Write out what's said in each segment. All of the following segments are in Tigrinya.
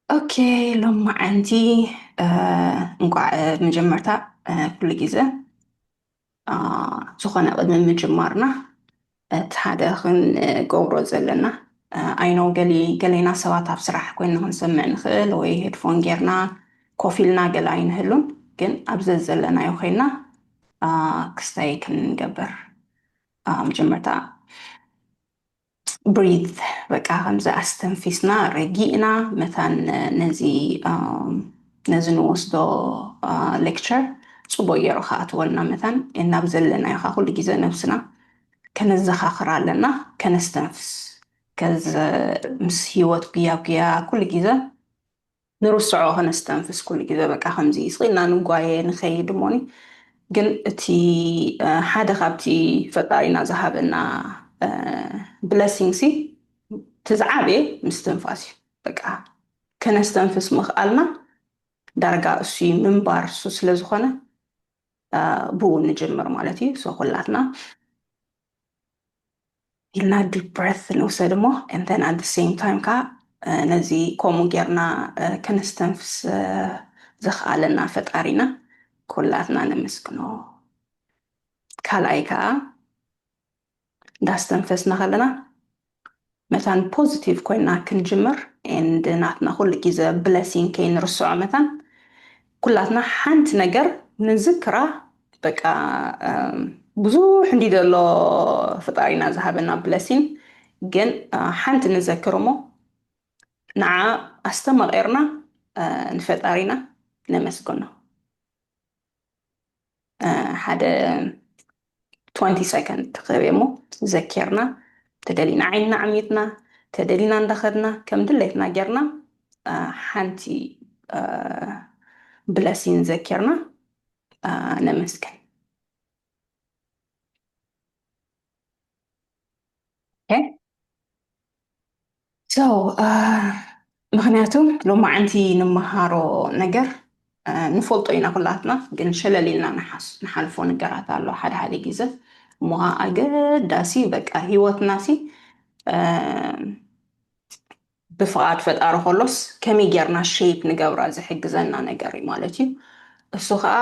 ኦኬ፣ ሎማዓንቲ እንኳዕ መጀመርታ ኩሉ ግዜ ዝኾነ ቅድሚ ምጅማርና እቲ ሓደ ክንገብሮ ዘለና፣ ኣይኖ ገሌና ሰባት ኣብ ስራሕ ኮይና ክንሰምዕ ንኽእል ወይ ሄድፎን ጌርና ኮፍ ኢልና ገለ ኣይንህሉን፣ ግን ኣብ ዘዘለናዮ ኮይና ክስታይ ክንገብር። መጀመርታ ብሪዝ በቃ ከምዚ ኣስተንፊስና ረጊእና መታን ነዚ ነዚ ንወስዶ ሌክቸር ፅቡቅ ገይሩ ከኣትወልና መታን እናብ ዘለናዮ ከዓ ኩሉ ግዜ ነብስና ከነዘኻኽር ኣለና። ከነስተንፍስ ከዚ ምስ ህይወት ጉያ ጉያ ኩሉ ግዜ ንርስዖ ከነስተንፍስ ኩሉ ግዜ በቃ ከምዚ ስቕ ኢልና ንጓየ ንኸይድ እሞኒ። ግን እቲ ሓደ ካብቲ ፈጣሪና ዝሃበና ብለሲንግ ሲ እቲ ዝዓበየ ምስትንፋስ እዩ። በቃ ከነስተንፍስ ምኽኣልና ዳርጋ እሱ እዩ ምንባር እሱ ስለ ዝኾነ ብኡ ንጅምር ማለት እዩ። ሶ ኩላትና ኢልና ዲፕ ብረስ ንውሰድ እሞ and then at the same time ከዓ ነዚ ከምኡ ጌርና ከነስተንፍስ ዘኽኣለና ፈጣሪና ኩላትና ነመስግኖ። ካልኣይ ከዓ እንዳስተንፈስና ከለና መታን ፖዚቲቭ ኮይና ክንጅምር and ናትና ኩሉ ግዜ ብለሲንግ ከይንርስዖ መታን ኩላትና ሓንቲ ነገር ንዝክራ። በቃ ብዙሕ እንዲ ዘሎ ፈጣሪና ዝሃበና ብለሲንግ ግን ሓንቲ ንዘክር እሞ ንዓ ኣስተማቒርና ንፈጣሪና ነመስግኖ። ሓደ ትወንቲ ሰከንድ ክህብ እሞ ዘኪርና ተደሊና ዓይንና ዓሚትና ተደሊና እንዳኸድና ከም ድሌትና ጌርና ሓንቲ ብለሲን ዘኪርና ነመስግን። ሶ ምክንያቱ ሎማዓንቲ ንመሃሮ ነገር ንፈልጦ ኢና ኩላትና፣ ግን ሸለል ኢልና ንሓልፎ ነገራት ኣሎ ሓደ ሓደ ግዘ እሞ ኣገዳሲ በቃ ሂወትና ሲ ብፍቓድ ፈጣሪ ከሎስ ከመይ ጌርና ሼፕ ንገብራ ዝሕግዘና ነገር እዩ ማለት እዩ። እሱ ከዓ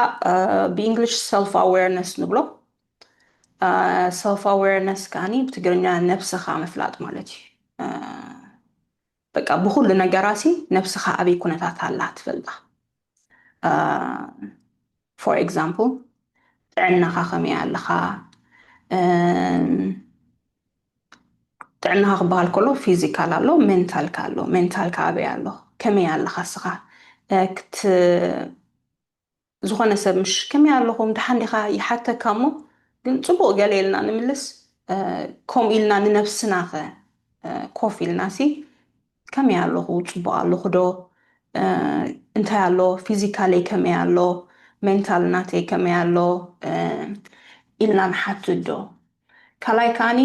ብእንግሊሽ ሰልፍ ኣዌርነስ ንብሎ። ሰልፍ ኣዌርነስ ከዓኒ ብትግርኛ ነብስኻ ምፍላጥ ማለት እዩ። በቃ ብኩሉ ነገራሲ ነብስኻ ኣበይ ኩነታት ኣላ ትፈልጣ። ፎር ኤግዛምፕል ጥዕናኻ ከመይ ኣለኻ? ጥዕናኻ ክበሃል ከሎ ፊዚካል ኣሎ፣ ሜንታልካ ኣሎ። ሜንታልካ ኣበይ ኣሎ? ከመይ ኣለኻ እስኻ? ክት ዝኾነ ሰብ ምሽ ከመይ ኣለኹም ደሓን ዲኻ ይሓተካ እሞ ግን ፅቡቅ ገለ ኢልና ንምልስ። ከምኡ ኢልና ንነብስና ከ ኮፍ ኢልና ሲ ከመይ ኣለኹ? ፅቡቅ ኣለኹ ዶ? እንታይ ኣሎ? ፊዚካለይ ከመይ ኣሎ? ሜንታል ናተይ ከመይ ኣሎ ኢልና ንሓትት ዶ? ካልኣይ ከዓኒ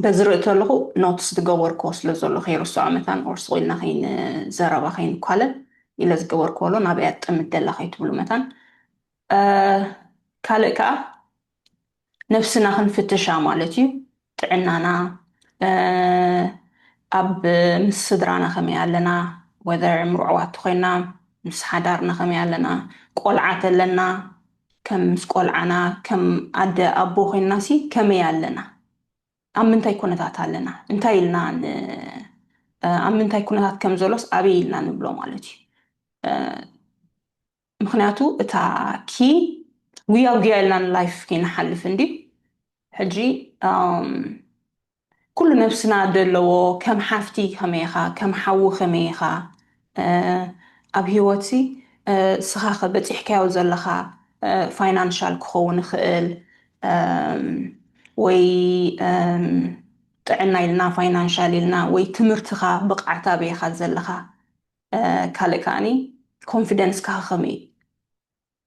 በዚ ርኢ ከለኹ ኖትስ ዝገበርክዎ ስለ ዘሎ ከይርስዖ መታን ኦር ስቕ ኢልና ከይንዘረባ ከይንኳለል ኢለ ዝገበርክዎ ኣሎ ናበይ ኣጥምት ደላ ከይትብሉ መታን። ካልእ ከዓ ነብስና ክንፍትሻ ማለት እዩ። ጥዕናና ኣብ ምስ ስድራና ከመይ ኣለና፣ ወደር ምርዕዋት ኮይና ምስ ሓዳርና ከመይ ኣለና፣ ቆልዓ ተለና ከም ምስ ቆልዓና ከም ኣደ ኣቦ ኮይና ሲ ከመይ ኣለና፣ ኣብ ምንታይ ኩነታት ኣለና፣ እንታይ ኢልና ኣብ ምንታይ ኩነታት ከም ዘሎስ ኣበይ ኢልና ንብሎ ማለት እዩ። ምክንያቱ እታ ኪ ጉያ ጉያ ኢልና ንላይፍ ከይንሓልፍ እንዲ ሕጂ ኩሉ ነብስና ዘለዎ ከም ሓፍቲ ከመይ ኢኻ፣ ከም ሓዊ ከመይ ኢኻ ኣብ ህይወትሲ እስኻ ከ በፂሕካዮ ዘለኻ ፋይናንሻል ክኸውን ይኽእል ወይ ጥዕና ኢልና ፋይናንሻል ኢልና ወይ ትምህርትኻ ብቕዓት ኣበይ ኢኻ ዘለኻ። ካልእ ከዓኒ ኮንፊደንስካ ከመይ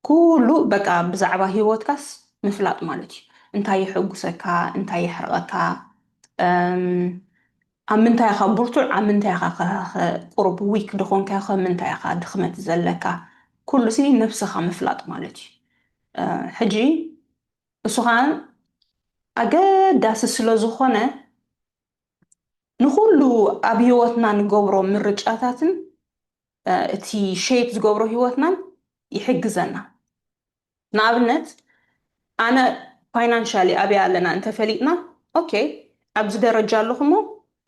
ኩሉ በቃ ብዛዕባ ህይወትካስ ምፍላጥ ማለት እዩ። እንታይ የሐጉሰካ፣ እንታይ የሕርቐካ፣ ኣብ ምንታይ ኢኻ ብርቱዕ፣ ኣብ ምንታይ ኢኻ ቁሩብ ዊክ ድኾንካ፣ ከ ምንታይ ኢኻ ድኽመት ዘለካ፣ ኩሉ ሲ ነብስኻ ምፍላጥ ማለት እዩ። ሕጂ እሱ ከዓ ኣገዳሲ ስለ ዝኾነ ንኹሉ ኣብ ህይወትና ንገብሮ ምርጫታትን እቲ ሼፕ ዝገብሮ ህይወትናን ይሕግዘና። ንኣብነት ኣነ ፋይናንሻሊ ኣበይ ኣለና እንተፈሊጥና፣ ኦኬ ኣብዚ ደረጃ ኣለኹ እሞ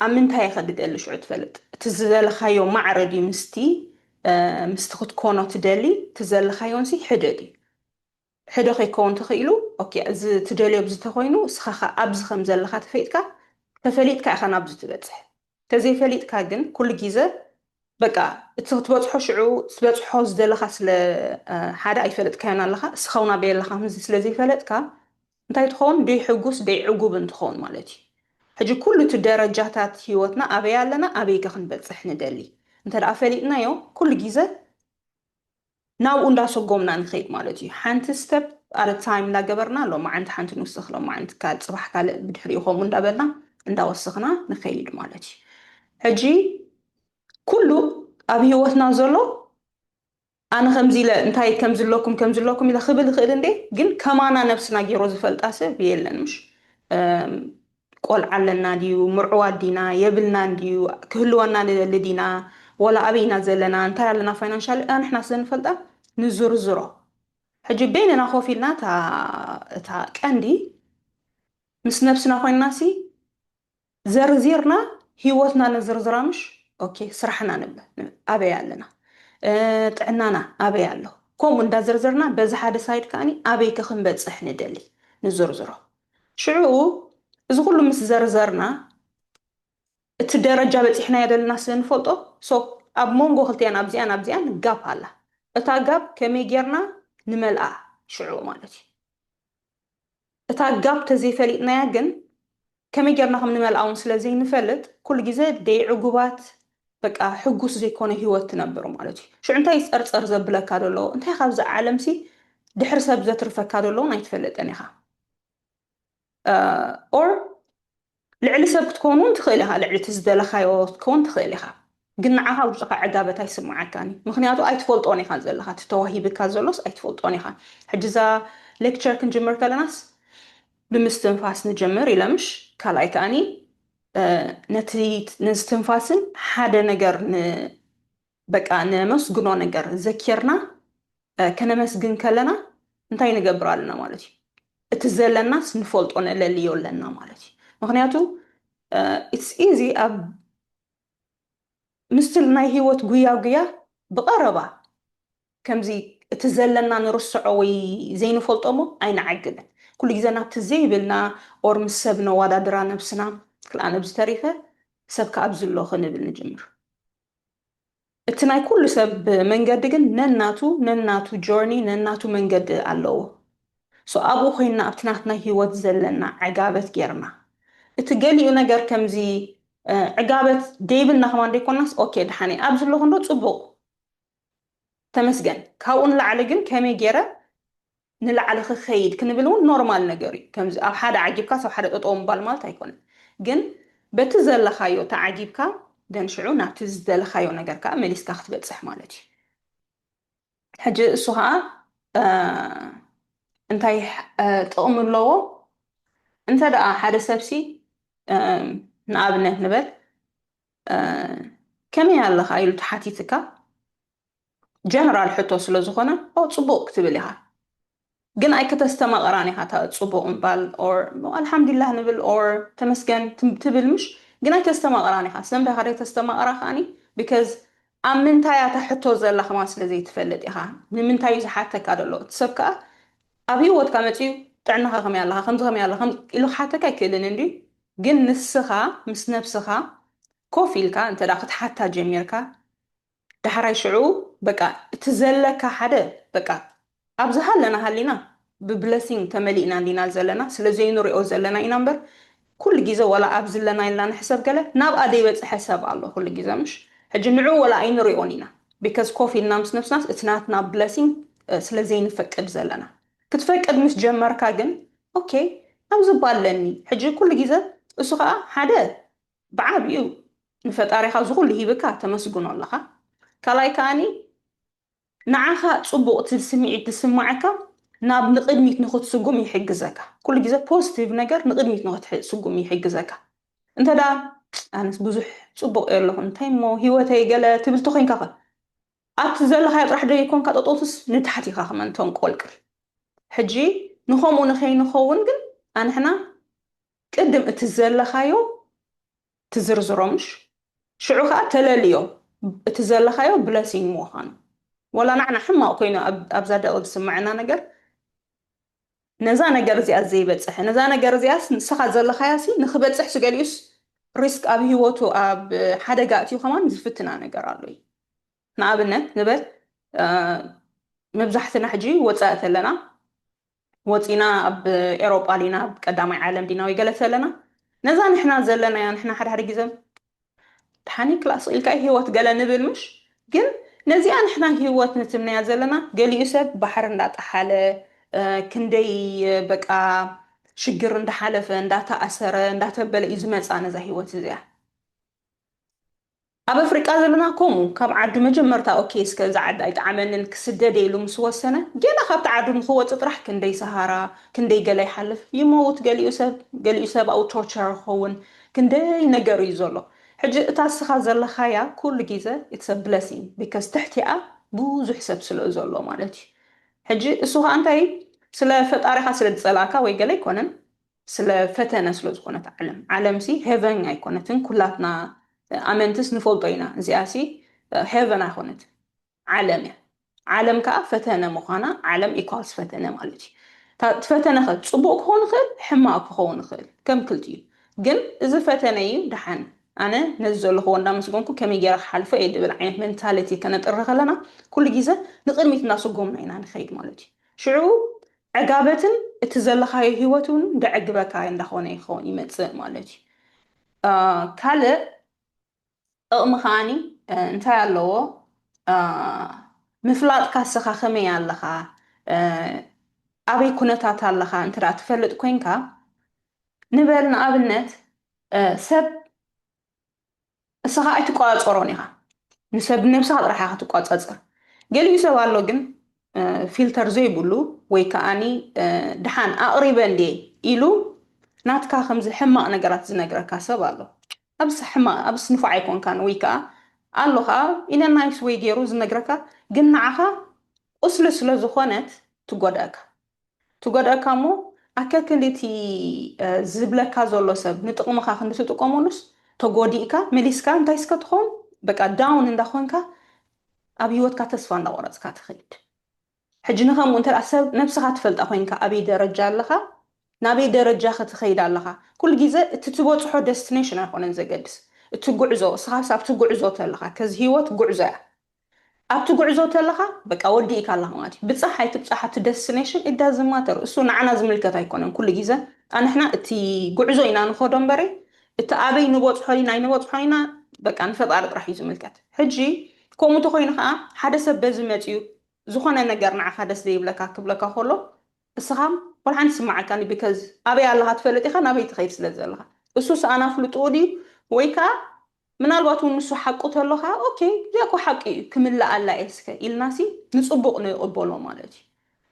ኣብ ምንታይ እየ ከድደሊ ሽዑ ትፈልጥ። እቲ ዝደለኻዮ ማዕረ ድዩ ምስቲ ምስቲ ክትኮኖ ትደሊ፣ እቲ ዘለኻዮንሲ ሕደ ድዩ? ሕደ ከይከውን ተኽኢሉ፣ ኦኬ እዚ ትደልዮ ኣብዚ ተኮይኑ እስኻ ኣብዚ ከም ዘለኻ ተፈይጥካ ተፈሊጥካ ኢኻ ናብዚ ትበፅሕ። ተዘይፈሊጥካ ግን ኩሉ ግዜ በቃ እቲ ክትበፅሖ ሽዑ ትበፅሖ ዝደለኻ ስለ ሓደ ኣይፈለጥካዮን ኣለኻ፣ እስኻ እውን ኣበይ ኣለኻ ከምዚ ስለ ዘይፈለጥካ እንታይ ትኸውን? ደይ ሕጉስ ደይ ዕጉብ እንትኸውን ማለት እዩ። ሕጂ ኩሉ እቲ ደረጃታት ህይወትና ኣበይ ኣለና ኣበይ ከ ክንበፅሕ ንደሊ እንተ ደኣ ፈሊጥናዮ ኩሉ ግዜ ናብኡ እንዳሰጎምና ንኸይድ ማለት እዩ። ሓንቲ ስተፕ ኣረ ታይም እንዳገበርና ሎማዓንቲ ሓንቲ ንውስኽ፣ ሎማዓንቲ ካልእ፣ ፅባሕ ካልእ፣ ብድሕሪኡ ከምኡ እንዳበልና እንዳወሰኽና ንኸይድ ማለት እዩ። ሕጂ ኩሉ ኣብ ህይወትና ዘሎ ኣነ ከምዚ ኢለ እንታይ ከምዚ ኣለኩም ከምዚ ኣለኩም ኢለ ክብል ይኽእል እንዴ፣ ግን ከማና ነብስና ገይሮ ዝፈልጣ ሰብ የለን። ምሽ ቆልዓ ኣለና ድዩ፣ ምርዕዋት ዲና፣ የብልናን ድዩ፣ ክህልወና ንደሊ ዲና፣ ወላ ኣበይ ኢና ዘለና፣ እንታይ ኣለና ፋይናንሻል ንሕና ስለ ንፈልጣ ንዝርዝሮ። ሕጂ በይንና ኮፍ ኢልና እታ ቀንዲ ምስ ነብስና ኮይንና ሲ ዘርዚርና ህይወትና ንዝርዝራ ምሽ ኦኬ ስራሕና ንብል ኣበይ ኣለና፣ ጥዕናና ኣበይ ኣሎ፣ ከምኡ እንዳዘርዘርና በዚ ሓደ ሳይድ ከዓኒ ኣበይ ከ ክንበፅሕ ንደሊ ንዝርዝሮ። ሽዑ እዚ ኩሉ ምስ ዘርዘርና እቲ ደረጃ በፂሕናዮ ዘለና ስለ ንፈልጦ ሶ ኣብ መንጎ ክልቲኣን ኣብዚኣን ኣብዚኣን ጋፕ ኣላ። እታ ጋፕ ከመይ ጌርና ንመልኣ ሽዑ ማለት እዩ። እታ ጋፕ ተዘይፈሊጥናያ ግን ከመይ ጌርና ከም ንመልኣ እውን ስለ ዘይንፈልጥ ኩሉ ግዜ ደይ ዕጉባት በቃ ሕጉስ ዘይኮነ ህይወት ትነብሩ ማለት እዩ። ሽዑ እንታይ ጸርጸር ዘብለካ ዘሎ እንታይ ካብዚ ዓለምሲ ድሕሪ ሰብ ዘትርፈካ ዘሎ እውን ኣይትፈልጥን ኢኻ። ኦር ልዕሊ ሰብ ክትከውን እውን ትኽእል ኢኻ፣ ልዕሊ እቲ ዝደለኻዮ ክትከውን ትኽእል ኢኻ። ግን ንዓኻ ውሽጥኻ ዕጋበት ኣይስምዓካን እዩ። ምክንያቱ ኣይትፈልጦን ኢኻ ዘለኻ፣ እቲ ተዋሂብካ ዘሎስ ኣይትፈልጦን ኢኻ። ሕጂ እዛ ሌክቸር ክንጅምር ከለናስ ብምስትንፋስ ንጀምር ኢለ ምሽ ካልኣይ ከኣኒ ነቲ ነዚ ትንፋስን ሓደ ነገር በቃ ነመስግኖ ነገር ዘኪርና ከነመስግን ከለና እንታይ ንገብር ኣለና ማለት እዩ። እቲ ዘለናስ ንፈልጦ ነለልዮ ኣለና ማለት እዩ። ምክንያቱ ኢትስ ኢዚ ኣብ ምስቲ ናይ ህይወት ጉያ ጉያ ብቐረባ ከምዚ እቲ ዘለና ንርስዖ ወይ ዘይንፈልጦ እሞ ኣይንዓግብን። ኩሉ ግዜ ናብቲ ዘይብልና ኦር ምስ ሰብ ነዋዳድራ ነብስና ክልኣ ነብዚ ተሪፈ ሰብ ከ ኣብዚ ኣሎ ክንብል ንጅምር። እቲ ናይ ኩሉ ሰብ መንገዲ ግን ነናቱ ነናቱ ጆርኒ ነናቱ መንገዲ ኣለዎ። ሶ ኣብኡ ኮይንና ኣብቲ ናትና ህይወት ዘለና ዕጋበት ጌርና እቲ ገሊኡ ነገር ከምዚ ዕጋበት ደይብልና ከማን ደይኮናስ ኦኬ ድሓነ ኣብዚ ኣለኹ እንዶ ፅቡቕ ተመስገን ካብኡ ንላዕሊ ግን ከመይ ገይረ ንላዕሊ ክኸይድ ክንብል እውን ኖርማል ነገር እዩ። ከምዚ ኣብ ሓደ ዓጊብካ ኣብ ሓደ ጠጠው ምባል ማለት ኣይኮነን። ግን በቲ ዘለኻዮ ተዓጊብካ ደን ሽዑ ናብቲ ዝደለኻዮ ነገር ከዓ መሊስካ ክትበፅሕ ማለት እዩ። ሕጂ እሱ ከዓ እንታይ ጥቕሚ ኣለዎ? እንተ ደኣ ሓደ ሰብሲ ንኣብነት ንበል ከመይ ኣለኻ ኢሉ ተሓቲትካ ጀነራል ሕቶ ስለ ዝኾነ ኦ ፅቡቕ ክትብል ኢኻ። ግን ኣይከተስተማቕራን ኢኻ እታ ፅቡቕ ምባል ኦር ኣልሓምዱሊላህ ንብል ኦር ተመስገን ትብል ምሽ ግን ኣይተስተማቕራን ኢኻ። ስለምንታይ ኢኻ ዘይተስተማቕራ ከኣኒ because ኣብ ምንታይ እያ እታ ሕቶ ዘላ ከማን ስለ ዘይትፈልጥ ኢኻ። ንምንታይ እዩ ዝሓተካ ዘሎ እቲ ሰብ ከዓ ኣብ ህይወትካ መፅዩ ጥዕናኻ ከመይ ኣለኻ ከምዚ ከመይ ኣለኻ ኢሉ ክሓተካ ኣይክእልን እንድዩ። ግን ንስኻ ምስ ነብስኻ ኮፍ ኢልካ እንተ ክትሓታ ጀሚርካ ዳሕራይ ሽዑ በቃ እቲ ዘለካ ሓደ በቃ ኣብዚ ሃለና ሃሊና ብብለሲንግ ተመሊእና እንዲና ዘለና ስለ ዘይንሪኦ ዘለና ኢና እምበር ኩሉ ግዜ ዋላ ኣብዚ ኣለና ኢልና ንሕሰብ ገለ ናብኣ ደይበፅሐ ሰብ ኣሎ ኩሉ ግዜ ምሽ ሕጂ ንዑ ዋላ ኣይንሪኦን ኢና because ኮፍ ኢልና ምስ ነብስናስ እቲ ናትና ብለሲንግ ስለ ዘይንፈቅድ ዘለና ክትፈቅድ ምስ ጀመርካ ግን ኦኬ ኣብዚ እባ ኣለኒ ሕጂ ኩሉ ግዜ እሱ ከዓ ሓደ ብዓብዩ ንፈጣሪኻ እዚ ኩሉ ሂብካ ተመስግኖ ኣለኻ ካልኣይ ከዓኒ ንዓኻ ፅቡቕ እቲ ስምዒት ዝስማዓካ ናብ ንቕድሚት ንክትስጉም ይሕግዘካ ኩሉ ግዜ ፖዚቲቭ ነገር ንቕድሚት ንክትስጉም ይሕግዘካ እንተ ደኣ ኣነስ ብዙሕ ጽቡቕ እየ ኣለኹ፣ እንታይ እሞ ህይወተይ ገለ ትብል ተኾይንካ ኸ? ኣብቲ ዘለኻዮ ጥራሕ ዶ ይኮንካ ጠጠውትስ ንታሕቲ ኢኻ ከመን ተንቆልቅል። ሕጂ ንኸምኡ ንኸይንኸውን ግን ኣንሕና ቅድም እቲ ዘለኻዮ ትዝርዝሮ ምሽ? ሽዑ ኸዓ ተለልዮ እቲ ዘለኻዮ ብለሲንግ ምዃኑ። ወላ ንዓና ሕማቕ ኮይኑ ኣብ- ኣብዛ ደቂ ዝስምዐና ነገር ነዛ ነገር እዚኣ ዘይበፅሐ ነዛ ነገር እዚኣስ ንስኻ ዘለኻያ ሲ ንክበፅሕ ስገሊኡስ ሪስክ ኣብ ህይወቱ ኣብ ሓደጋ እትዩ ከማን ዝፍትና ነገር ኣሎ እዩ። ንኣብነት ንበል መብዛሕትና ሕጂ ወፃኢ ተለና ወፂና ኣብ ኤሮጳ ዲና ኣብ ቀዳማይ ዓለም ዲና ወይ ገለ ተለና ነዛ ንሕና ዘለናያ ንሕና ሓደ ሓደ ግዘ ተሓኒክ ላስ ኢልካ ህይወት ገለ ንብል ምሽ ግን ነዚኣ ንሕና ህይወት ንትምነያ ዘለና ገሊኡ ሰብ ባሕሪ እንዳጠሓለ ክንደይ በቃ ሽግር እንዳሓለፈ እንዳተኣሰረ እንዳተበለ እዩ ዝመፃ ነዛ ህይወት እዚኣ። ኣብ ኣፍሪቃ ዘለና ከምኡ ካብ ዓዱ መጀመርታ ኦኬ እስከ እዛ ዓዲ ኣይጠዓመንን ክስደደ ኢሉ ምስ ወሰነ ገና ካብቲ ዓዱ ንክወፅእ ጥራሕ ክንደይ ሰሃራ ክንደይ ገለ ይሓልፍ ይመውት ገሊኡ ሰብ ገሊኡ ሰብኣዊ ቶርቸር ይኸውን ክንደይ ነገር እዩ ዘሎ። ሕጂ እታ እስኻ ዘለኻያ ኩሉ ግዜ it's a blessing because ትሕቲኣ ብዙሕ ሰብ ስለ ዘሎ ማለት እዩ። ሕጂ እሱ ከዓ እንታይ ስለ ፈጣሪኻ ስለ ዝፀላእካ ወይ ገለ ኣይኮነን ስለ ፈተነ ስለ ዝኾነት ዓለም ዓለም ሲ ሄቨን ኣይኮነትን ኩላትና ኣመንትስ ንፈልጦ ኢና እዚኣ ሲ ሄቨን ኣይኮነትን ዓለም እያ። ዓለም ከዓ ፈተነ ምዃና ዓለም ኢኳልስ ፈተነ ማለት እዩ። እታ- እቲ ፈተነ ከ ፅቡቅ ክኸውን ይኽእል ሕማቅ ክኸውን ይኽእል ከም ክልቲኡ ግን እዚ ፈተነ እዩ ደሓን ኣነ ነዚ ዘለኽዎ እንዳመስገንኩ ከመይ ገይረ ክሓልፎ እየ ዝብል ዓይነት ሜንታሊቲ ከነጥሪ ከለና ኩሉ ግዜ ንቅድሚት እንዳሰጎምና ኢና ንኸይድ ማለት እዩ። ሽዑ ዕጋበትን እቲ ዘለኻዮ ህይወት እውን ደዕግበካ እንዳኾነ ይኸውን ይመፅእ ማለት እዩ። ካልእ ጥቕሚ ከዓኒ እንታይ ኣለዎ? ምፍላጥካ ስኻ ከመይ ኣለኻ? ኣበይ ኩነታት ኣለኻ እንተ ትፈልጥ ኮንካ ንበል ንኣብነት ሰብ እስኻ ኣይትቆፃፀሮን ኢኻ። ንሰብ ነብስኻ ጥራሕ ኢኻ ትቆፃፀር። ገሊኡ ሰብ ኣሎ ግን ፊልተር ዘይብሉ ወይ ከዓኒ ድሓን ኣቕሪበ እንዴ ኢሉ ናትካ ከምዚ ሕማቕ ነገራት ዝነግረካ ሰብ ኣሎ። ኣብስ ሕማቕ ኣብስ ንፉዕ ኣይኮንካን ወይ ከዓ ኣሎ ከዓ ኢነ ናይስ ወይ ገይሩ ዝነግረካ ግን ንዓኻ ቁስሊ ስለ ዝኾነት ትጎድኣካ። ትጎድኣካ እሞ ኣከክንዲ እቲ ዝብለካ ዘሎ ሰብ ንጥቕምኻ ክንዲ ትጥቀመሉስ ተጎዲእካ መሊስካ እንታይ እስከ ትኸውን በቃ ዳውን እንዳኾንካ ኣብ ህይወትካ ተስፋ እንዳቆረፅካ ትኸይድ። ሕጂ ንኸምኡ እንተ ሰብ ነብስኻ ትፈልጣ ኮይንካ ኣበይ ደረጃ ኣለኻ ናበይ ደረጃ ክትኸይድ ኣለኻ ኩሉ ግዜ እቲ ትበፅሖ ደስቲኔሽን ኣይኮነን ዘገድስ እቲ ጉዕዞ እስኻስ ኣብቲ ጉዕዞ ተለኻ ከዚ ህይወት ጉዕዞ እያ ኣብቲ ጉዕዞ ተለኻ በቃ ወዲእካ ኣለኻ ማለት እዩ ብፃሕ ኣይትብፃሕ ኣብቲ ደስቲኔሽን it doesn't matter እሱ ንዓና ዝምልከት ኣይኮነን ኩሉ ግዜ ኣንሕና እቲ ጉዕዞ ኢና ንኸዶ እምበረ እቲ ኣበይ ንበፅሖ ኢና ኣይንበፅሖ ኢና በቃ ንፈጣሪ ጥራሕ እዩ ዝምልከት ሕጂ ከምኡ እንተኮይኑ ከዓ ሓደ ሰብ በዚ መፅዩ ዝኾነ ነገር ንዓኻ ደስ ዘይብለካ ክብለካ ከሎ እስኻ ወላ ሓንቲ ስማዓካኒ because ኣበይ ኣለኻ ትፈልጥ ኢኻ ናበይ ትኸይድ ስለ ዘለኻ እሱ ሰኣና ፍልጥኡ ድዩ ወይ ከዓ ምናልባት እውን ንሱ ሓቁ ተሎ ከዓ okay እዚኣ እኮ ሓቂ እዩ ክምልኣላ እየ እስከ ኢልናሲ ንፅቡቕ ንቕበሎ ማለት እዩ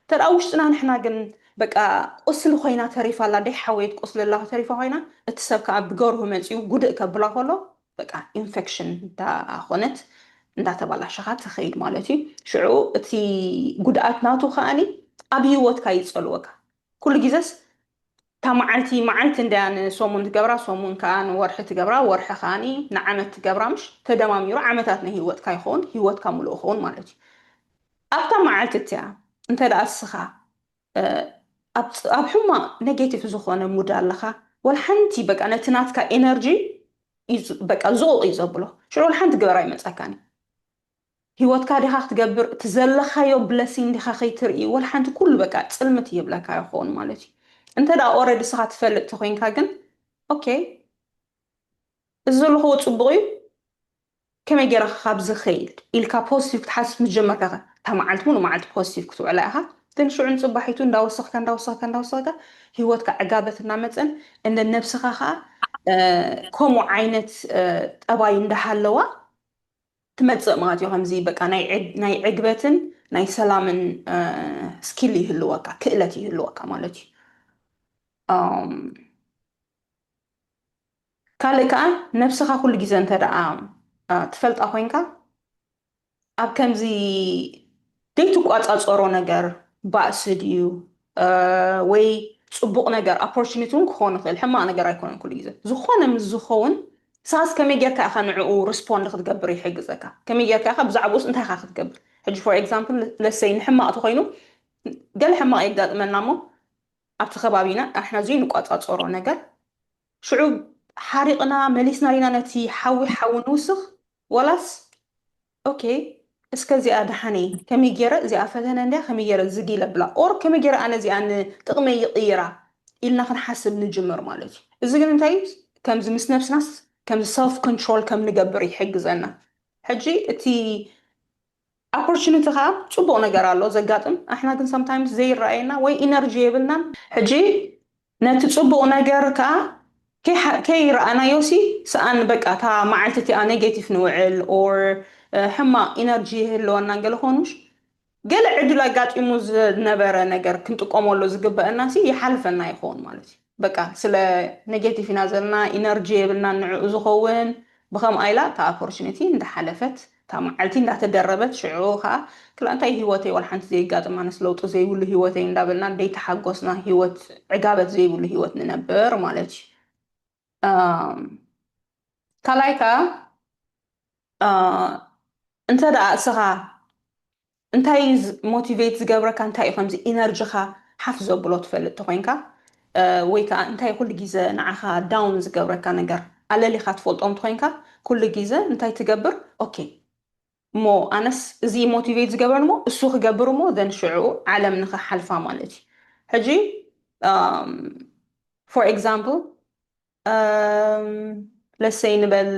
እንተ ውሽጥና ንሕና ግን በቃ ቁስሊ ኮይና ተሪፋ ኣላ ደይ ሓወየት ቁስሊ ኣላ ተሪፋ ኮይና እቲ ሰብ ከዓ ብገርሁ መፅዩ ጉድእ ከብላ ከሎ በቃ ኢንፌክሽን እንዳኾነት እንዳተባላሸኻ ትኸይድ ማለት እዩ ሽዑ እቲ ጉድኣት ናቱ ከዓኒ ኣብ ህይወትካ ይፀልወካ ኩሉ ግዜስ እታ መዓልቲ መዓልቲ እንድያ ንሰሙን ትገብራ ሰሙን ከዓ ንወርሒ ትገብራ ወርሒ ከዓኒ ንዓመት ትገብራ ምሽ ተደማሚሩ ዓመታት ናይ ህይወትካ ይኸውን ህይወትካ ሙሉእ ይኸውን ማለት እዩ ኣብታ መዓልቲ እትያ እንተ ደኣ እስኻ ኣብ ሕማቕ ኔጌቲቭ ዝኾነ ሙድ ኣለኻ ወላ ሓንቲ በቃ ነቲ ናትካ ኤነርጂ በቃ ዝቑቕ እዩ ዘብሎ ሽዑ ወላ ሓንቲ ግበር ኣይመፀካን ህይወትካ ዲኻ ክትገብር እቲ ዘለኻዮ ብለሲን ዲኻ ከይትርኢ ወላ ሓንቲ ኩሉ በቃ ፅልምት ይብለካ ይኸውን ማለት እዩ እንተ ደኣ ኦረዲ ስኻ ትፈልጥ ተኮይንካ ግን ኦኬ እዚ ዘለኽዎ ፅቡቕ እዩ ከመይ ገይረ ካብ ዝኸይድ ኢልካ ፖዚቲቭ ክትሓስብ ምስ ጀመርካ እታ መዓልቲ ሙሉ መዓልቲ ፖዚቲቭ ክትውዕላ ኢኻ ግን ሽዑ ንፅባሒቱ እንዳወሰኽካ እንዳወሰኽካ እንዳወሰኽካ ህይወትካ ዕጋበት እናመፀን እንደ ነብስኻ ከዓ ከምኡ ዓይነት ጠባይ እንዳሃለዋ ትመፅእ ማለት እዩ ከምዚ በቃ ናይ ዕግበትን ናይ ሰላምን ስኪል ይህልወካ ክእለት ይህልወካ ማለት እዩ ካልእ ከዓ ነብስኻ ኩሉ ግዜ እንተ ደኣ ትፈልጣ ኮይንካ ኣብ ከምዚ ዘይትቋፃፀሮ ነገር ባእሲ ድዩ ወይ ፅቡቅ ነገር opportunity እውን ክኾን ይኽእል። ሕማቅ ነገር ኣይኮነን ኩሉ ግዜ። ዝኾነ ምስ ዝኸውን ንስኻስ ከመይ ጌርካ ኢኻ ንዕኡ respond ክትገብር ይሕግዘካ። ከመይ ጌርካ ኢኻ ብዛዕባኡስ እንታይ ኢኻ ክትገብር? ሕጂ for example let's say ንሕማቅ ተኾይኑ ገለ ሕማቅ የጋጥመና እሞ ኣብቲ ከባቢና ኣሕና ዘይንቋፃፀሮ ነገር ሽዑ ሓሪቕና መሊስና ዲና ነቲ ሓዊ ሓዊ ንውስኽ ወላስ okay እስከ እዚኣ ደሓነይ ከመይ ገይረ እዚኣ ፈተነ እንድያ ከመይ ገይረ ዝጊለ ብላ or ከመይ ገይረ ኣነ እዚኣ ንጥቕመይ ይቕይራ ኢልና ክንሓስብ ንጅምር ማለት እዩ። እዚ ግን እንታይ ከምዚ ምስ ነብስናስ ከምዚ self control ከም ንገብር ይሕግዘና። ሕጂ እቲ opportunity ከዓ ፅቡቅ ነገር ኣሎ ዘጋጥም ኣሕና ግን sometimes ዘይረኣየና ወይ energy የብልናን። ሕጂ ነቲ ፅቡቅ ነገር ከዓ ከይረኣናዮ ሲ ሰኣን በቃ እታ መዓልቲ እቲኣ negative ንውዕል or ሕማቅ energy ይህልወና ገለ ኮኑሽ ገለ ዕድል ኣጋጢሙ ዝነበረ ነገር ክንጥቀመሉ ዝግበአና ሲ ይሓልፈና ይኸውን ማለት እዩ። በቃ ስለ negative ኢና ዘለና energy የብልና ንዕኡ ዝኸውን ብኸምኣ ኢላ እታ opportunity እንዳሓለፈት እታ መዓልቲ እንዳተደረበት ሽዑ ከዓ ክላ እንታይ ህይወተይ ዋላ ሓንቲ ዘይጋጥም ኣነስ ለውጢ ዘይብሉ ህይወተይ እንዳበልና ደይተሓጎስና ህይወት ዕጋበት ዘይብሉ ህይወት ንነብር ማለት እዩ። ካልኣይ ከዓ እንተ ደኣ እስኻ እንታይ motivate ዝገብረካ እንታይ እዩ ከምዚ energy ኻ ሓፍ ዘብሎ ትፈልጥ ተኮይንካ ወይ ከዓ እንታይ ኩሉ ግዜ ንዓኻ down ዝገብረካ ነገር ኣለሊኻ ትፈልጦም ተኮይንካ ኩሉ ግዜ እንታይ ትገብር okay እሞ ኣነስ እዚ motivate ዝገብረን እሞ እሱ ክገብር እሞ then ሽዑ ዓለም ንኽሓልፋ ማለት እዩ። ሕጂ for example let's say ንበል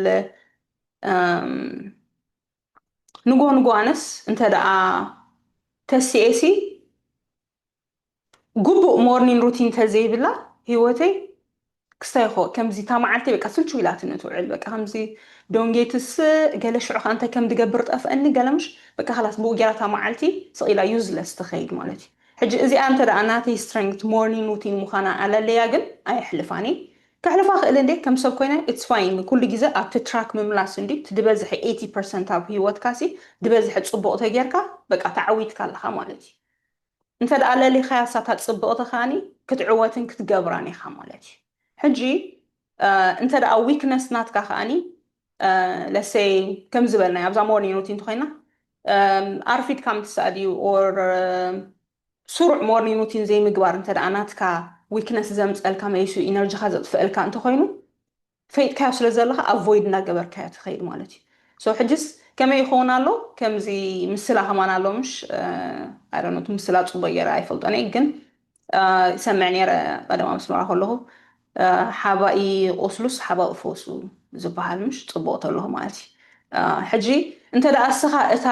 ንጎ ንጎ ኣነስ እንተ ደኣ ተሲኤሲ ግቡእ morning routine ተዘይብላ ህይወተይ ክስታይ ኾ ከምዚ እታ መዓልቲ በቃ ስልቹ ኢላትኒ ትውዕል በቃ ከምዚ ዶንጌትስ ገለ ሽዑ ከዓ እንታይ ከም ድገብር ጠፍአኒ ገለ ምሽ በቃ ላስ ብኡ ገይራ እታ መዓልቲ ስቕ ኢላ useless ትኸይድ ማለት እዩ። ሕጂ እዚኣ እንተ ደኣ ናተይ strength morning routine ምዃና ኣለለያ ግን ኣየሕልፋኒ ከሕልፋ ክእል እንዴ ከም ሰብ ኮይነ it's fine ኩሉ ግዜ ኣብቲ track ምምላስ እንዲ ድበዝሐ eighty percent ኣብ ህይወትካ ሲ ድበዝሐ ፅቡቅ ተጌርካ በቃ ተዓዊትካ ኣለካ ማለት እዩ። እንተ ደኣ ለሊኻያ ሳታ ፅብቕቲ ከኣኒ ክትዕወትን ክትገብራን ኢኻ ማለት እዩ። ሕጂ እንተ ደኣ weakness ናትካ ከኣኒ let's say ከም ዝበልናዮ ኣብዛ morning routine እንተኮይና ኣርፊድካ ምትሳእ ድዩ or ስሩዕ morning routine ዘይምግባር እንተ ደኣ ናትካ weakness ዘምፀልካ መሊሱ energy ኻ ዘጥፍአልካ እንተኮይኑ ፈይጥካዮ ስለ ዘለካ avoid እናገበርካዮ ትኸይድ ማለት እዩ። So ሕጅስ ከመይ ይኸውን ኣሎ ከምዚ ምስላ ከማን ኣሎ ምሽ I don't know እቲ ምስላ ፅቡቅ ገይረ ኣይፈልጦን እየ ግን ይሰምዕ ነይረ ቀደም ኣብ ኣስመራ ከለኹ ሓባኢ ቁስሉስ ሓባኡ ፈውሱ ዝበሃል ምሽ ፅቡቅ ተለኹ ማለት እዩ። ሕጂ እንተ ደኣ እስኻ እታ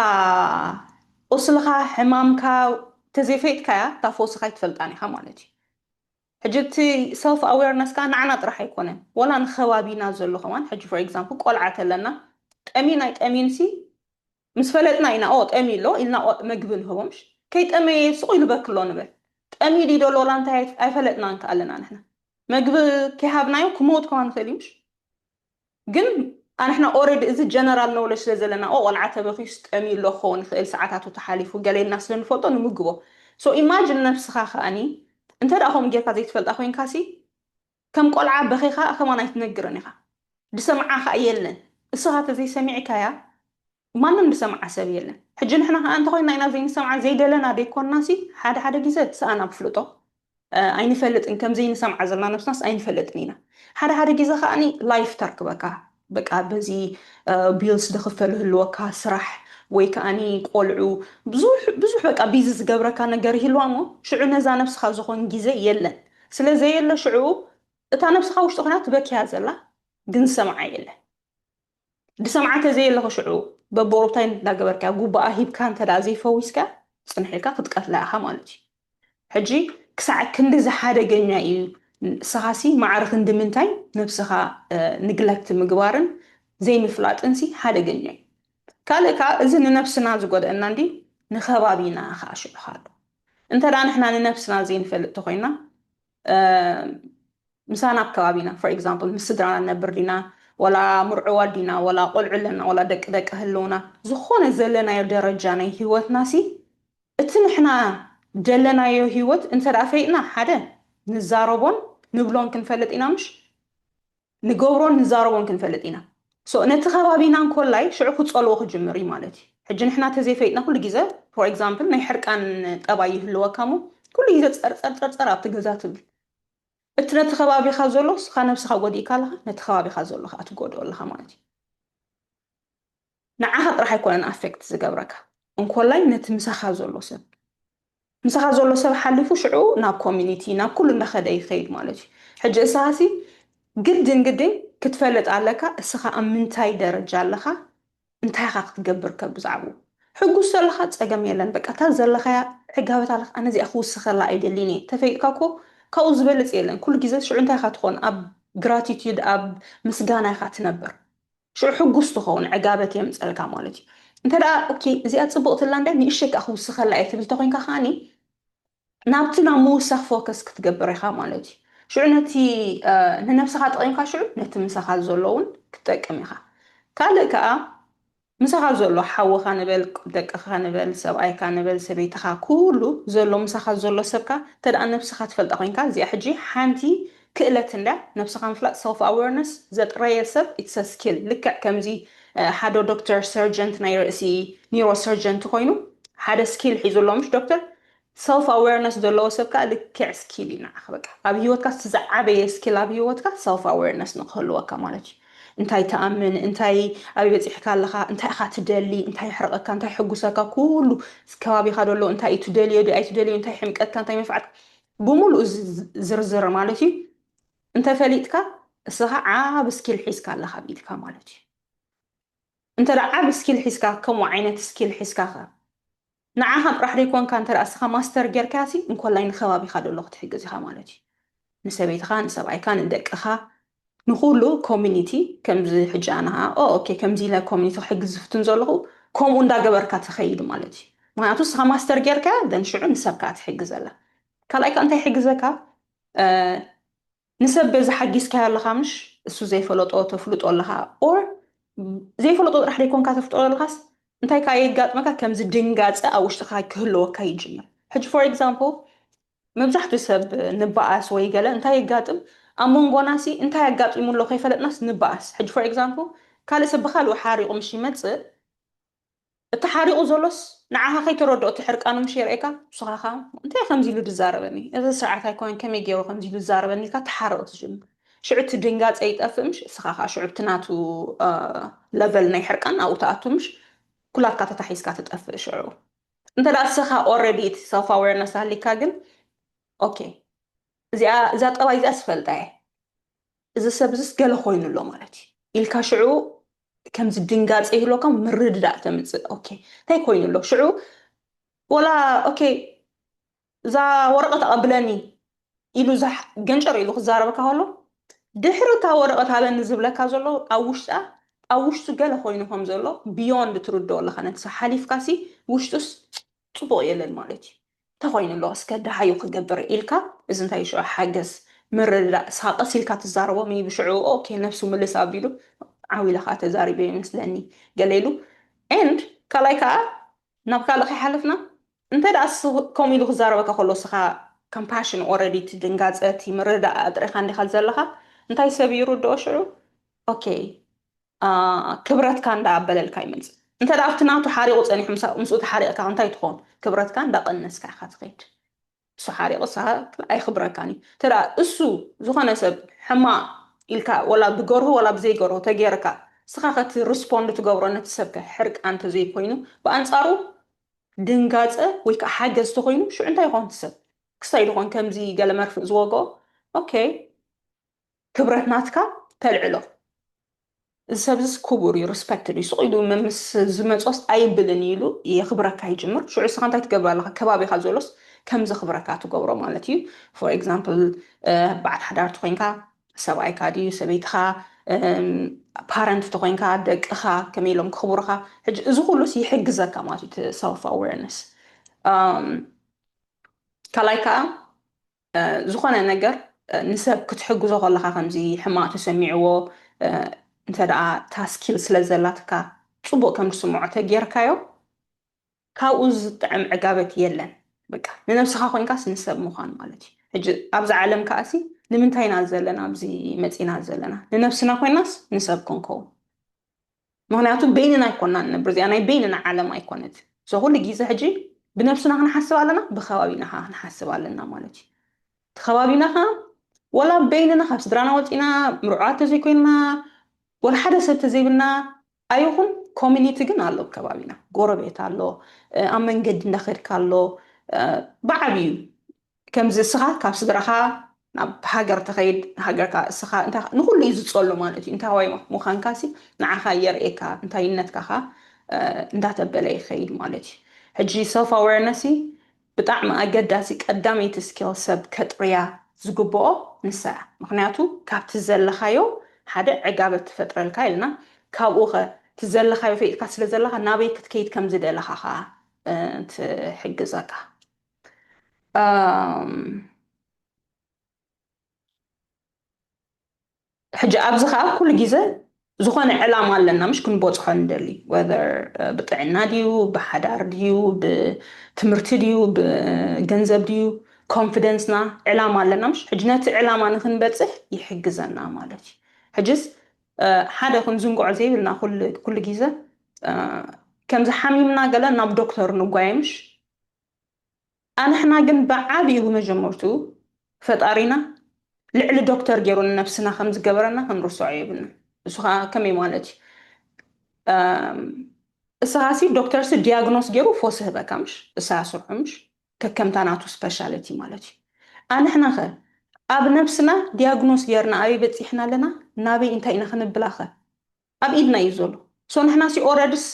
ቁስልኻ ሕማምካ ተዘይፈይጥካያ እታ ፈውስኻ ኣይትፈልጣን ኢኻ ማለት እዩ። ሕጂ እቲ self awareness ከዓ ንዓና ጥራሕ ኣይኮነን ወላ ንከባቢና ዘሎ ከማን ሕጂ for example ቆልዓ ተለና ጠሚን ኣይጠሚን ሲ ምስ ፈለጥና ኢና ኦ ጠሚ ኣሎ ኢልና መግቢ ንህቦም ከይጠመየ ስቑ ይልበክ ኣሎ ንበል ጠሚ ዲዶ ሎላ እንታይ ኣይፈለጥና እንከኣለና ንሕና መግቢ ከይሃብናዮ ክመውት ከማን ንኽእል እዩ ግን ኣንሕና already እዚ general knowledge ስለ ዘለና ኦ ቆልዓ ተበኺዩስ ጠምዩ ኣሎ ክኸውን ይኽእል ሰዓታቱ ተሓሊፉ ገለ ኢልና ስለ ንፈልጦ ንምግቦ so imagine ነብስኻ ከኣኒ እንተ ደኣ ከምኡ ጌርካ ዘይትፈልጣ ኮይንካ ሲ ከም ቆልዓ በኺኻ ከማን ኣይትነግርን ኢኻ ድሰምዓ ከኣ የለን እስኻ ተዘይሰሚዕካያ ማንም ዝሰምዓ ሰብ የለን። ሕጂ ንሕና ከዓ እንተኾይና ኢና ዘይንሰምዓ ዘይደለና ደይኮንና ሲ ሓደ ሓደ ግዘ ሰኣን ኣብ ፍልጦ ኣይንፈልጥን ከም ዘይንሰምዓ ዘለና ነብስናስ ኣይንፈልጥን ኢና። ሓደ ሓደ ግዘ ከዓ life ተርክበካ በቃ በዚ bills ድኽፈል ህልወካ ስራሕ ወይ ከዓ ቆልዑ ብዙሕ በቃ busy ዝገብረካ ነገር ይህልዋ እሞ ሽዑ ነዛ ነብስኻ ዝኾን ግዘ የለን። ስለ ዘየለ ሽዑ እታ ነብስኻ ውሽጢ ኮይና ትበኪያ ዘላ ግን ዝሰምዓ የለን። ድሰምዓ ተዘየለኹ ሽዑ በብቁሩብታይ እንዳገበርካ ጉባኣ ሂብካ እንተ ደኣ ዘይፈዊስካ ፅንሕ ኢልካ ክትቀትላ ኢኻ ማለት እዩ። ሕጂ ክሳዕ ክንድዚ ሓደገኛ እዩ ንስኻሲ ማዕረ ክንዲ ምንታይ ነብስኻ neglect ምግባርን ዘይምፍላጥን ሲ ሓደገኛ እዩ። ካልእ ከዓ እዚ ንነብስና ዝጎድአና እንዲ ንከባቢና ከዓ ሽዑ ኣሎ እንተ ደኣ ንሕና ንነብስና ዘይንፈልጥ ተኮይና ምሳና ኣብ ከባቢና for example ምስ ስድራና ንነብር ዲና፣ ወላ ምርዑዋት ዲና፣ ወላ ቆልዑ ኣለና፣ ወላ ደቂ ደቂ ህልውና፣ ዝኾነ ዘለናዮ ደረጃ ናይ ህይወትና ሲ እቲ ንሕና ደለናዮ ህይወት እንተ ደኣ ፈይጥና ሓደ ንዛረቦን ንብሎን ክንፈልጥ ኢና ምሽ ንገብሮን ንዛረቦን ክንፈልጥ ኢና። So ነቲ ከባቢና እንኮላይ ሽዑ ክፀልዎ ክጅምር እዩ ማለት እዩ። ሕጂ ንሕና ተዘይፈይጥና ኩሉ ግዜ for example ናይ ሕርቃን ጠባይ ይህልወካ እሞ ኩሉ ግዜ ፀርፀር ፀርፀር ኣብቲ ገዛ ትብል። እቲ ነቲ ከባቢኻ ዘሎ ስኻ ነብስኻ ጎዲእካ ኣለኻ፣ ነቲ ከባቢኻ ዘሎ ከዓ ትጎድኦ ኣለኻ ማለት እዩ። ንዓኻ ጥራሕ ኣይኮነን affect ዝገብረካ እንኮላይ ነቲ ምሳኻ ዘሎ ሰብ ምሳኻ ዘሎ ሰብ ሓሊፉ ሽዑ ናብ community ናብ ኩሉ እንዳኸደ ይኸይድ ማለት እዩ። ሕጂ እስኻሲ ግድን ግድን ክትፈልጥ ኣለካ እስኻ ኣብ ምንታይ ደረጃ ኣለኻ፣ እንታይ ኢኻ ክትገብር ከ ብዛዕባኡ። ሕጉስ ዘለኻ ጸገም የለን፣ በቃ እታ ዘለኻያ ዕጋበት ኣለካ፣ ኣነ እዚኣ ክውስኸላ ኣይደልን እየ። ተፈይጥካ እኮ ካብኡ ዝበልጽ የለን። ኩሉ ግዜ ሽዑ እንታይ ኢኻ ትኾን? ኣብ gratitude ኣብ ምስጋና ኢኻ ትነብር። ሽዑ ሕጉስ ትኸውን፣ ዕጋበት የምጸልካ ማለት እዩ። እንተ ደኣ ኦኬ እዚኣ ጽቡቕትላ እንዳ ንእሸ ከዓ ክውስኸላ እየ ትብል ተኾይንካ ከዓኒ ናብቲ ናብ ምውሳኽ focus ክትገብር ኢኻ ማለት እዩ። ሽዑ ነቲ ንነብስኻ ጠቒምካ ሽዑ ነቲ ምሳኻ ዘሎ እውን ክትጠቅም ኢኻ። ካልእ ከዓ ምሳኻ ዘሎ ሓውኻ ንበል፣ ደቅኻ ንበል፣ ሰብኣይካ ንበል፣ ሰበይትኻ፣ ኩሉ ዘሎ ምሳኻ ዘሎ ሰብካ እንተ ደኣ ነብስኻ ትፈልጣ ኮይንካ እዚኣ ሕጂ ሓንቲ ክእለት እንዳ ነብስኻ ምፍላጥ self awareness ዘጥረየ ሰብ it's a skill። ልክዕ ከምዚ ሓደ ዶክተር ሰርጀንት ናይ ርእሲ ኒውሮ ሰርጀንት ኮይኑ ሓደ skill ሒዙ ኣሎ ምሽ ዶክተር self awareness ዘለዎ ሰብ ከዓ ልክዕ skill እዩ ንዓኻ። በቃ ኣብ ህይወትካ እቲ ዝዓበየ skill ኣብ ህይወትካ self awareness ንክህልወካ ማለት እዩ። እንታይ ትኣምን፣ እንታይ ኣበይ በፂሕካ ኣለኻ፣ እንታይ ኢኻ ትደሊ፣ እንታይ ይሕርቐካ፣ እንታይ ይሕጉሰካ፣ ኩሉ ከባቢኻ ዘሎ እንታይ እዩ ትደልዮ ድዩ ኣይትደልዮ፣ እንታይ ይሕምቀካ፣ እንታይ መንፍዓት ብምሉእ እዚ ዝርዝር ማለት እዩ። እንተፈሊጥካ እስኻ ዓብ skill ሒዝካ ኣለኻ ኣብ ኢድካ ማለት እዩ። እንተ ደኣ ዓብ skill ሒዝካ ከምኡ ዓይነት skill ሒዝካ ኸ ንዓኻ ጥራሕ ደይኮንካ እንተ ደኣ እስኻ ማስተር ጌርካሲ እንኮላይ ንከባቢኻ ደሎ ክትሕግዝ ኢኻ ማለት እዩ። ንሰበይትኻ፣ ንሰብኣይካ፣ ንደቅኻ፣ ንኹሉ community ከምዚ ሕጂ ኣነ ኸዓ ኦ ኦኬ ከምዚ ኢለ community ክሕግዝ ዝፍትን ዘለኹ ከምኡ እንዳገበርካ ትኸይድ ማለት እዩ። ምክንያቱ እስኻ ማስተር ጌርካያ then ሽዑ ንሰብካ ትሕግዘላ። ካልኣይ ከዓ እንታይ ይሕግዘካ? ንሰብ በዚ ሓጊዝካዮ ኣለኻ ምሽ እሱ ዘይፈለጦ ተፍልጦ ኣለኻ or ዘይፈለጦ ጥራሕ ደይኮንካ ተፍልጦ ኣለኻስ እንታይ ከዓ የጋጥመካ ከምዚ ድንጋፀ ኣብ ውሽጥኻ ክህልወካ ይጅምር። ሕጂ for example መብዛሕትኡ ሰብ ንበኣስ ወይ ገለ እንታይ የጋጥም ኣብ መንጎና ሲ እንታይ ኣጋጢሙ ኣሎ ከይፈለጥናስ ንበኣስ። ሕጂ for example ካልእ ሰብ ብካልኡ ሓሪቑ ምሽ ይመፅእ እቲ ሓሪቑ ዘሎስ ንዓኻ ከይተረድኦ እቲ ሕርቃኑ ምሽ የርእየካ ንስኻ ከዓ እንታይ ከምዚ ኢሉ ዝዛረበኒ እዚ ስርዓት ኣይኮነን ከመይ ገይሩ ከምዚ ኢሉ ዝዛረበኒ ኢልካ ትሓርቕ ትጅምር። ሽዑ እቲ ድንጋፀ ይጠፍእ ምሽ እስኻ ከዓ ሽዑ እቲ ናቱ level ናይ ሕርቃን ኣብኡ ትኣቱ ምሽ ኩላትካ ተታሒዝካ ትጠፍእ ሽዑ። እንተ ደኣ እስኻ already እቲ self awareness ኣሊካ ግን ኦኬ እዚኣ እዛ ጠባይ እዚኣ ስፈልጣ እየ እዚ ሰብ እዚስ ገለ ኮይኑ ኣሎ ማለት እዩ ኢልካ ሽዑ ከምዚ ድንጋፀ ይህልወካ ምርድዳእ ተምፅእ ኦኬ እንታይ ኮይኑ ኣሎ ሽዑ ወላ ኦኬ እዛ ወረቐት ኣቐብለኒ ኢሉ ገንጨር ኢሉ ክዛረበካ ከሎ ድሕሪ እታ ወረቐት ሃበኒ ዝብለካ ዘሎ ኣብ ውሽጣ ኣብ ውሽጡ ገለ ኮይኑ ከም ዘሎ beyond ትርድኦ ኣለካ ነቲ ሰብ ሓሊፍካሲ ውሽጡስ ፅቡቕ የለን ማለት እዩ ተኾይኑ ኣሎ እስከ ደሃዩ ክገብር ኢልካ እዚ እንታይ ሽዑ ሓገዝ ምርድዳእ ሳቐስ ኢልካ ትዛረቦ maybe ሽዑ ኦኬ ነብሱ ምልስ ኣቢሉ ዓው ኢለ ከዓ ተዛሪበ ይመስለኒ ገለ ኢሉ and ካልኣይ ከዓ ናብ ካልእ ከይሓለፍና እንተ ደኣ ከምኡ ኢሉ ክዛረበካ ከሎ እስኻ compassion already እቲ ድንጋፀ እቲ ምርዳእ ኣጥሪኻ እንዲኻ ዘለኻ እንታይ ሰብ ይርድኦ ሽዑ ኦኬ ክብረትካ እንዳኣበለልካ ይመፅእ እንተ ደኣ ኣብቲ ናቱ ሓሪቑ ፀኒሑ ምስኡ ተሓሪቕካ እንታይ ትኾን ክብረትካ እንዳቐነስካ ኢኻ ትኸይድ እሱ ሓሪቑ ንስኻ ኣይኽብረካን እዩ እንተ ደኣ እሱ ዝኾነ ሰብ ሕማቕ ኢልካ ወላ ብገርሁ ወላ ብዘይገርሁ ተገይርካ ንስኻ ከቲ respond ትገብሮ ነቲ ሰብ ከ ሕርቃን እንተዘይኮይኑ ብኣንፃሩ ድንጋፀ ወይ ከዓ ሓገዝ ተኾይኑ ሽዑ እንታይ ይኾን እቲ ሰብ ክሳይ ዝኾን ከምዚ ገለ መርፍእ ዝወግኦ ኦኬ ክብረት ናትካ ተልዕሎ እዚ ሰብ ዚስ ክቡር እዩ respected እዩ ስቕ ኢሉ ምስ ዝመፆስ ኣይብልን እዩ ኢሉ የኽብረካ ይጅምር ሽዑ እስኻ እንታይ ትገብር ኣለኻ ከባቢኻ ዘሎስ ከም ዘኽብረካ ትገብሮ ማለት እዩ for example በዓል ሓዳር ተኾይንካ ሰብኣይካ ድዩ ሰበይትኻ parent ተኾይንካ ደቅኻ ከመይ ኢሎም ክኽብሩኻ ሕጂ እዚ ኩሉስ ይሕግዘካ ማለት እዩ self awareness ካልኣይ ከዓ ዝኾነ ነገር ንሰብ ክትሕግዞ ከለካ ከምዚ ሕማቅ ተሰሚዕዎ እንተ ደኣ ታስኪል ስለ ዘላትካ ጽቡቅ ከም ዝስምዖ ተጌርካዮ ካብኡ ዝጥዕም ዕጋበት የለን። በቃ ንነብስኻ ኮይንካስ ንሰብ ምዃን ማለት እዩ። ሕጂ ኣብዚ ዓለም ከኣሲ ንምንታይ ኢና ዘለና ኣብዚ መጺና ዘለና? ንነብስና ኮይናስ ንሰብ ክንከውን። ምክንያቱ በይንና ኣይኮና ንነብር፣ እዚኣ ናይ በይንና ዓለም ኣይኮነት። So ኩሉ ግዜ ሕጂ ብነብስና ክንሓስብ ኣለና፣ ብከባቢና ከዓ ክንሓስብ ኣለና ማለት እዩ። እቲ ከባቢና ከዓ ወላ በይንና ካብ ስድራና ወፂና ምርዑዋት ተዘይኮይንና ወላ ሓደ ሰብ ተዘይብልና ኣይኹን ኮሚኒቲ ግን ኣሎ ኣብ ከባቢና፣ ጎረቤት ኣሎ፣ ኣብ መንገዲ እንዳኸድካ ኣሎ። ብዓብዩ ከምዚ እስኻ ካብ ስድራኻ ናብ ሃገር ተኸይድ፣ ሃገርካ እስኻ ንኩሉ እዩ ዝፀሉ ማለት እዩ። እንታዋይ ምዃንካ ሲ ንዓኻ የርእየካ፣ እንታይነትካ ኸ እንዳተበለ ይኸይድ ማለት እዩ። ሕጂ ሰልፍ ኣዌርነስ ብጣዕሚ ኣገዳሲ ቀዳመይቲ ስኪል ሰብ ከጥርያ ዝግብኦ ንሳ እያ። ምክንያቱ ካብቲ ዘለኻዮ ሓደ ዕጋበት ትፈጥረልካ ኢልና፣ ካብኡ ኸ እቲ ዘለኻዮ ፈይጥካ ስለ ዘለኻ ናበይ ክትከይድ ከም ዝደለኻ ኸዓ ትሕግዘካ። ሕጂ ኣብዚ ከዓ ኩሉ ግዜ ዝኾነ ዕላማ ኣለና፣ ምሽ ክንበፅሖ ንደሊ፣ ወዘር ብጥዕና ድዩ፣ ብሓዳር ድዩ፣ ብትምህርቲ ድዩ፣ ብገንዘብ ድዩ፣ ኮንፊደንስና ዕላማ ኣለና። ምሽ ሕጂ ነቲ ዕላማ ንክንበፅሕ ይሕግዘና ማለት እዩ። ሕጅስ ሓደ ክንዝንግዖ ዘይብልና ኩሉ ግዜ ከምዚ ሓሚምና ገለ ናብ ዶክተር ንጓየ፣ ምሽ ኣንሕና ግን ብዓብዩ ብመጀመርቱ ፈጣሪና ልዕሊ ዶክተር ገይሩ ንነብስና ከም ዝገበረና ክንርስዖ የብልና። እሱ ከዓ ከመይ ማለት እዩ? እስኻሲ ዶክተርሲ ዲያግኖስ ገይሩ ፎስ ህበካ፣ ምሽ እሳ ስርሑ፣ ምሽ ከከምታ ናቱ ስፔሻሊቲ ማለት እዩ። ኣንሕና ኸ ኣብ ነብስና ዲያግኖስ ገይርና ኣበይ በፂሕና ኣለና፣ ናበይ እንታይ ኢና ክንብላ ኸ ኣብ ኢድና እዩ ዘሎ። ሶ ንሕና ሲ ኦረድስ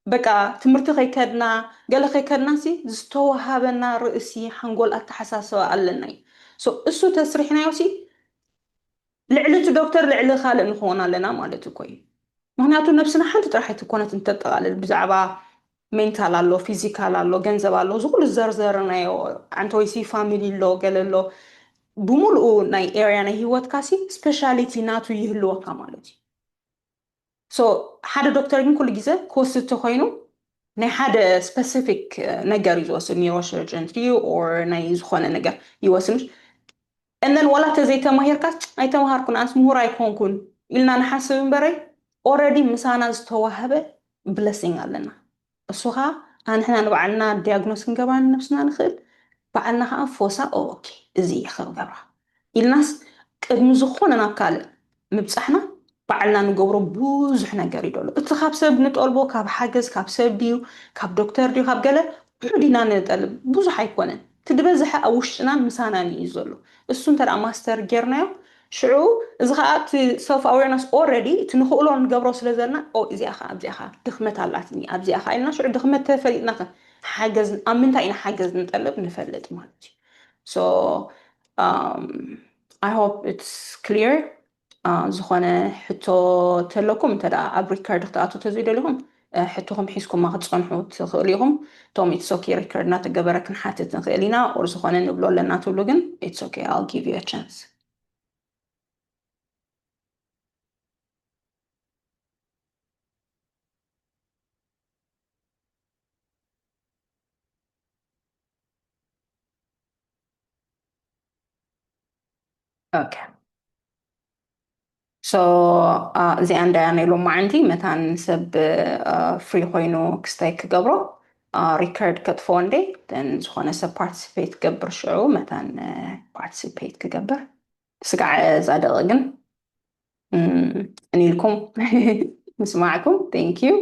በቃ ትምህርቲ ከይከድና ገለ ከይከድና ሲ ዝተዋሃበና ርእሲ ሓንጎል ኣተሓሳስባ ኣለና እዩ። ሶ እሱ ተስሪሕናዮ ሲ ልዕሊ እቲ ዶክተር ልዕሊ ካልእ ንኸውን ኣለና ማለት እኮ እዩ። ምክንያቱ ነብስና ሓንቲ ጥራሕ ኣይትኮነት እንተጠቃልል ብዛዕባ ሜንታል ኣሎ፣ ፊዚካል ኣሎ፣ ገንዘብ ኣሎ፣ እዚ ኩሉ ዘርዘርናዮ ዓንተ ወይሲ ፋሚሊ ኣሎ፣ ገለ ኣሎ፣ ብሙሉኡ ናይ ኤርያ ናይ ህይወትካ ሲ ስፔሻሊቲ ናቱ ይህልወካ ማለት እዩ። ሶ ሓደ ዶክተር ግን ኩሉ ግዜ ክወስድ ተኮይኑ ናይ ሓደ ስፐሲፊክ ነገር እዩ ዝወስድ፣ ኒውሮሰርጀን ድዩ ኦር ናይ ዝኾነ ነገር ይወስድ። እነን ዋላ ተዘይተማሂርካ ኣይተማሃርኩን ኣንስ ምሁር ኣይኮንኩን ኢልና ንሓስብ እምበረይ ኦረዲ ምሳና ዝተዋህበ ብለሲንግ ኣለና። እሱ ከዓ ኣንሕና ንባዕልና ዲያግኖስ ክንገብራ ንነብስና ንኽእል፣ ባዕልና ከዓ ፎሳ ኦኬ እዚ እየ ክገብራ ኢልናስ ቅድሚ ዝኾነ ናብ ካልእ ምብፃሕና ባዕልና ንገብሮ ብዙሕ ነገር እዩ ደሎ። እቲ ካብ ሰብ ንጠልቦ ካብ ሓገዝ ካብ ሰብ ድዩ ካብ ዶክተር ድዩ ካብ ገለ ብዑድ ኢና ንጠልብ ብዙሕ ኣይኮነን። እቲ ዝበዝሐ ኣብ ውሽጥናን ምሳናን እዩ ዘሎ። እሱ እንተ ደኣ ማስተር ጌርናዮ ሽዑ እዚ ከዓ እቲ ሰልፍ ኣዌርነስ ኦረዲ እቲ ንኽእሎ ንገብሮ ስለ ዘለና ኦ እዚኣ ከዓ ኣብዚኣ ከዓ ድኽመት ኣላትኒ ኣብዚኣ ከዓ ኢልና ሽዑ ድኽመት ተፈሊጥና ከ ሓገዝ ኣብ ምንታይ ኢና ሓገዝ ንጠልብ ንፈልጥ ማለት እዩ። So um, I hope it's clear. ዝኾነ ሕቶ ተለኩም እንተ ደኣ ኣብ ሪከርድ ክትኣቱ ተዘይደሊኹም ሕቶኹም ሒዝኩማ ክትፀንሑ ትኽእሉ ኢኹም። እቶም ኢትስ ኦኬ ሪከርድ እናተገበረ ክንሓትት ንኽእል ኢና ኦር ዝኾነ ንብሎ ኣለና ትብሉ ግን ኢትስ ኦኬ I'll give you a chance. ኦኬ ሶ እዚኣ እንዳያ ናይ ሎማዓንቲ መታን ሰብ ፍሪ ኮይኑ ክስታይ ክገብሮ ሪከርድ ከጥፎ እንዴ ን ዝኾነ ሰብ ፓርቲሲፔት ክገብር ሽዑ መታን ፓርቲሲፔት ክገብር ስጋዕ ዛደቂ ግን እኒልኩም ምስማዕኩም thank you